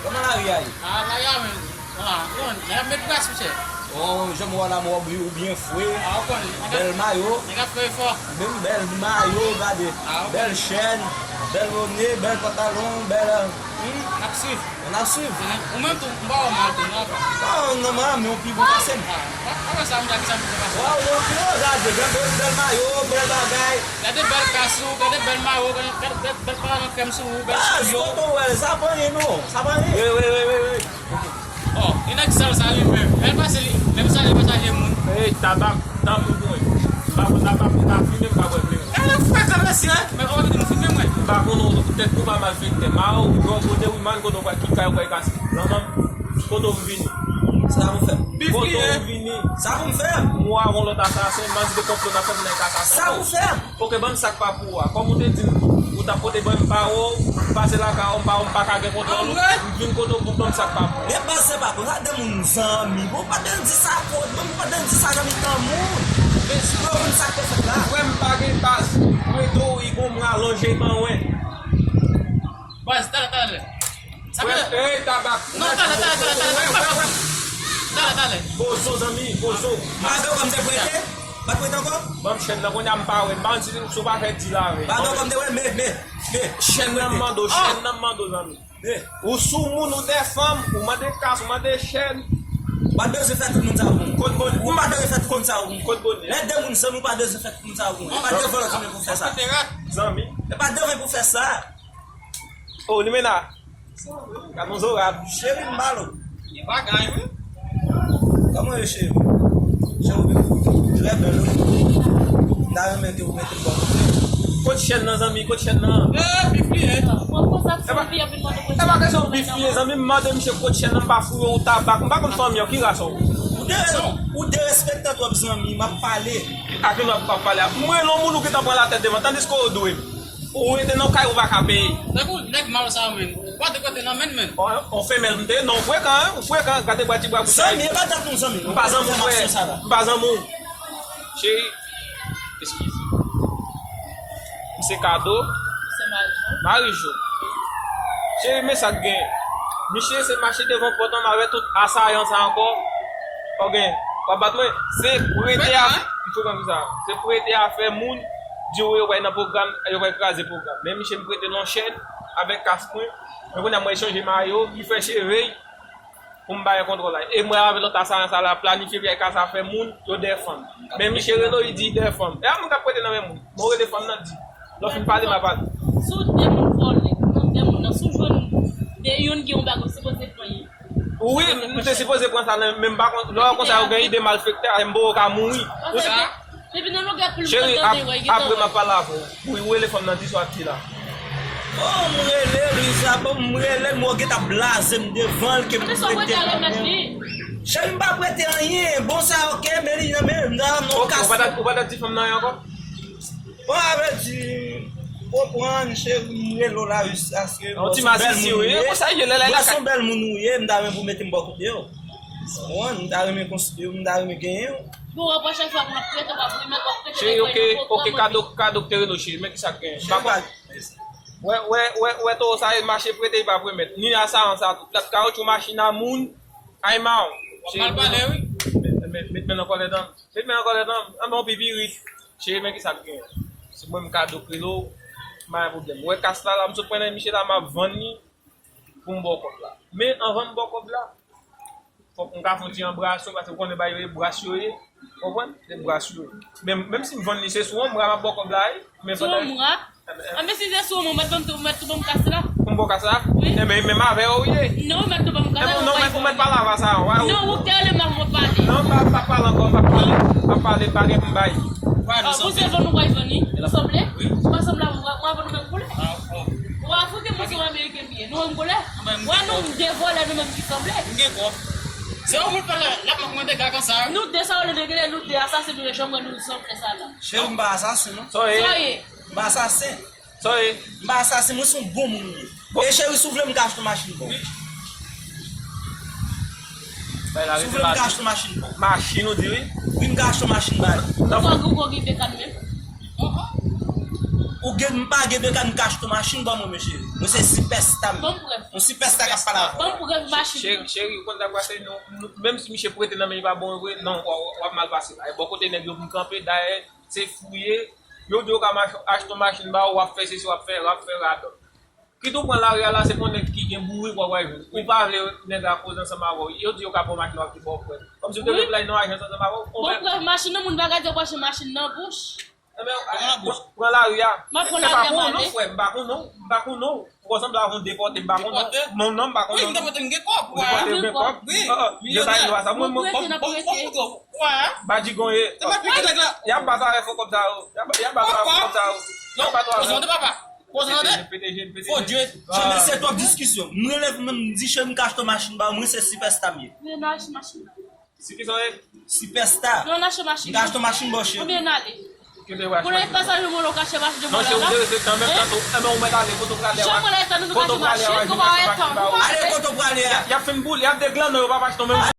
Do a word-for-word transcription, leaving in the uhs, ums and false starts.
Kòman lari a ye? Ah, lari a menm. Ah, bon, nèg ap met gras, monchè. Oh, jan m wè la, m wè ou byen fre. Ah, ou konnen. Bèl mayo. Nèg ap fè efò. Menm bèl mayo, gade. Ah, ok. Bèl chèn, bèl bone, bèl pantalon, bèl, hmm? N ap swiv. N ap swiv. Ou menm tou, m pa wè w mal tou, non, apa? Ah, non, mwen, men ou pi bon pase m. Ah, pa, pa wè sa, m gade sa, m gade sa. Waw, non, pi bon, gade, bèl, bèl, bèl mayo, bèl bagay. Gade bèl kas ou, gade bèl mayo, gade, gade bèl, bèl pantalon krèm sou ou, bèl chemiz ou. Baz, kote w wè l, sa pa anyen, non, sa pa anyen. Wi, wi, wi, wi, wi. Oh, e nèg sal sa li menm. Lè l pase li, menm sa li pa chaje moun. Ey, tabak, tanpri pou mwen. M pa pran tabak, m pa fimen, m pa bwè vre. E nan fwa travèse a, men ou pa di m fimen mwen. M pa konnen ou, tèt ou pa malfektè. Ma ou, yon kote wi, man kote ou pral, ki kay ou pral kase. Zanmanm, kote ou vini? Sa pou fè. Kote ou vini? Sa pou m fè. Mwa avon lòt asasen, bandi de konplo nan fè m nan asasen. Sa pou fè. Ok, ban m sa k pa pou ou a. Kòm ou te di m, ou t ap pote ban m pa ou, m pase lakay ou, m pa ou, m pa ka gen kontwòl ou. M vin kote ou pou ban m sa k pa pou ou. Men baz se pa pou sa de moun zanmi. Bon, pa de di sa kot, bon, pa de di sa nan mitan moun. Frè, ou konn sa k te fèt la? Frè m pa gen baz. Mwen tou, i gon mwen alonje ban wen. Baz, talè, talè. Sa fè. Ey, tabak. Non, talè, talè, talè, talè, talè. Talè, talè. Bozo, zanmi, bozo. Madan kòm te prete? Pa t prete ankò? Ban m chèn nan, kounye a m pa wè. M pa konn si, si w pa fè di la, wi. Madan kòm te wè, men, men, men. Chèn nan m mande w, chèn nan m mande w, zanmi. Men. Ou sou moun, ou dèfanm, ou mande kas, ou mande chèn. Ou pa t bezwen fè tout moun sa pou mwen. Kot bone. Ou pa t bezwen fè tout moun sa pou mwen. Kot bone. Lè de moun zanmi, ou pa t bezwen fè tout moun sa pou mwen. Ou pa t bezwen vòlò zanmi pou fè sa. Zanmi. E pa t bezwen pou fè sa. Oh, Limena. Gad yon zorab. Cheri m ba l ou. Li bagay, wi. Kòman yo, cheri? Cheri, ou trè bèl, wi. M ta renmen ke ou mete m bò kote. Kot chèn nan, zanmi? Kot chèn nan? Eh, bif li ye. E pa kesyon bif li ye, zanmi. M mande misye kot chèn nan, m pa fouye ou tabak. M pa konn fanmi an, ki ras ou? Ou de-, ou derespektan twòp, zanmi. M ap pale. Ak nou ap pale a. M rele yon moun ou gentan pran latèt devan, tandiske ou dwe m. Ou rete nan kay ou pa ka peye. Tankou nèg mal sa yo menm. Ou pa te prete nan men l menm. On, on femèl m te ye, non, ou frekan, hein? Ou frekan, gade bwa ti bwa bouch. Zanmi, e pa dat nou zanmi, non. M pa zanmi w, frè. M pa zanmi w. Cheri, eskize. M se Kado. Se Marijo. Marijo. Cheri, men sa k gen. Misye se mache devan pòt an, m avè tout asayan sa ankò. Ok, w ap bat mwen. Se prete a, m frekan pou sa. Se prete afè moun. Di w yo pral nan pwogram, yo pral kraze pwogram. Men misye m prete l yon chèn avèk kas mwen. Men kounye a mwen chanje mayo, li fè cheve l pou m bay kontwòl la. E mwen avèk lòt asayan sa la planifye pou y al kase afè moun, yo dèfanm. Men misye rele w, li di dèfanm. E a moun k ap prete nan men moun. Mwen rele fanm nan di. Lè w fin pale, m a pale. Si w de moun vòlè, nan de moun nan, si w jwenn de youn gen yon bagay, w sipoze pran li. Wi, m te sipoze pran sa nan men m, pa konn, lè w konsa yo gen ide malfektè, m bo yo ka mouri. Ou se Depi nan longè plim nan tande wè, gen apre m ap pale avè w. Wi, ou rele fanm nan, di sa w ap di la. Oh, m rele Luisa, bon, m rele l, m wè w gentan blaze m devan l, ke m prete fanm nan. Cheri, m pa prete anyen. Bon, sa ok, men li nan men m, nan non kas. Ou pa ta, ou pa ta di fanm nan anyen ankò? Bon, sa vle di, konprann, cheri, m rele w la, Luisa, se yon ti masisi, wi, e konsa l ye, lè l lakay. Ou se yon bèl moun ou ye, m ta renmen pou w mete m bò kote w. Konprann, m ta renmen konstwi w, m ta renmen genyen w. Bon, w ap chak fwa pou w ap prete, w ap remèt, w ap prete. Cheri, ok, ok, kado, kado k te rele w, cheri, men kisa k genyen. Cheri, pa wè, wè, wè, wè, towo sa, e mache prete, e pa remèt. Ni asayan sa tou. Plat kawotchou machin a moun, ay ma w. W ap mal pale, wi. Met, met, met men nan kòlèt an. Met men nan kòlèt an. An bon, pipirit. Cheri, men kisa k genyen. Se mwen m kado k rele w, m pa gen pwoblèm. Ou wè kas la, la, m sot pran nan miche la, m ap vann li. Pou m ba w kòb la. Men anvan m ba w kòb la, fòk m ka fè yon ti anbrase w, paske w konnen bagay yo e bras yo ye. Konprann? Se bras yo ye. Men, menm si m vann li, se sou yon bra m ap ba w kòb la, wi. Men sou yon bra? Anben, si se sou yon bra, w mèt ban m tou, w mèt tou ban m kas la. Pou m ba w kas la? Wi. Enben, menm avè w ye. Non, w mèt tou ban m kas la. Enben, non, men ou mèt pale avè sa, wa. Non, ou te rele m la pou mwen pale. Non, m pa, pa pale ankò, m pa pale. M pa pale, pa gen pou m bay. Pou se vann ou pral vann li, nou sanble? Wi. Si w pa sanble avè m, mwen avè nou menm koulè. Ou Afriken, mwen se yon Ameriken. Nou menm koulè. Wè nou de vòlè, nou menm ki sanble. M gen kòb. Se yon moun fè la, l ap mande gaga sa. Nou de sa, nou de gele, nou de asasen, nou de chanm, nou sanble sa la. Cheri, m pa asasen, non. Sa w ye? M pa asasen. Sa w ye? M pa asasen, mwen se yon bon moun, wi. E cheri, si w vle, m ka achte yon machin pou w. Si w vle, m ka achte yon machin pou w. Machin, ou di, wi? Wi, m ka achte yon machin, ba. Ou pa gen, ou pa gen de kad menm? Ou gen, m pa gen de ka, m ka achte yon machin ban mwen, mesye. Mwen se sipèsta, m. Ban m prèv. Yon sipèsta k ap pale avè w. Ban m prèv machin. Cheri, cheri, ou konn sa k pase, nou, nou, menm si misye prete nan men li pa bon vre, non, w, w, w ap mal pase. Ay, bò kote nèg yo vin kanpe, dayè, se fouye. Yo di yo ka mach-, achte yon machin ba ou, w ap fè sesi, w ap fè, w ap fè radòt. Kit ou pran lari a la, se pa yon nèg ki gen bourik w ap jwenn. Ou pa vle nèg la koze ansanm avè w. Yo di yo ka ba w machin, w ap di ba w prèv. Kòmsi w te vle play nan ajans ansanm avè w. Ban m prèv machin nan, moun pa ka di yo branche machin nan bouch. Enben, pran lari a. M ap pran lari a, m ale. M pa konn non, frè, m pa konn non, m pa konn non. Ou konn sanble avè yon depòte, m pa konn non. Non, non, m pa konn non. Wi, m depòte, m gen kòb. Ou depòte, ou gen kòb. Milionè. Yo bay dwa sa. Mwen, mwen, mwen, mwen, mwen, Badji gonye. Y ap bat avè fo kòb sa yo. Y ap, y ap bat avè fo kòb sa yo. Y ap bat avè. Poze tande, papa. Poze tande. Fo dye. Jan mesye twòp diskisyon. M relève men m di cheri m ka achte yon machin ba ou, mwen se sipèsta m ye. Mwen achte machin. Si ki sa w ye? Sipèsta. Non, n achte machin. M ka achte yon machin bò cheri. Konbyen n ale? Konnen pa sa yo molo kache mache de mwen la. Non, cheri, ou te rete an menm tan tou. Enben, ou mèt ale, kote w prale a? Jan mwen la etan nou kache mache, kòman etan? Ale kote w prale a? Y ap fin boule, y ap deglanne, yo pa mache non menm.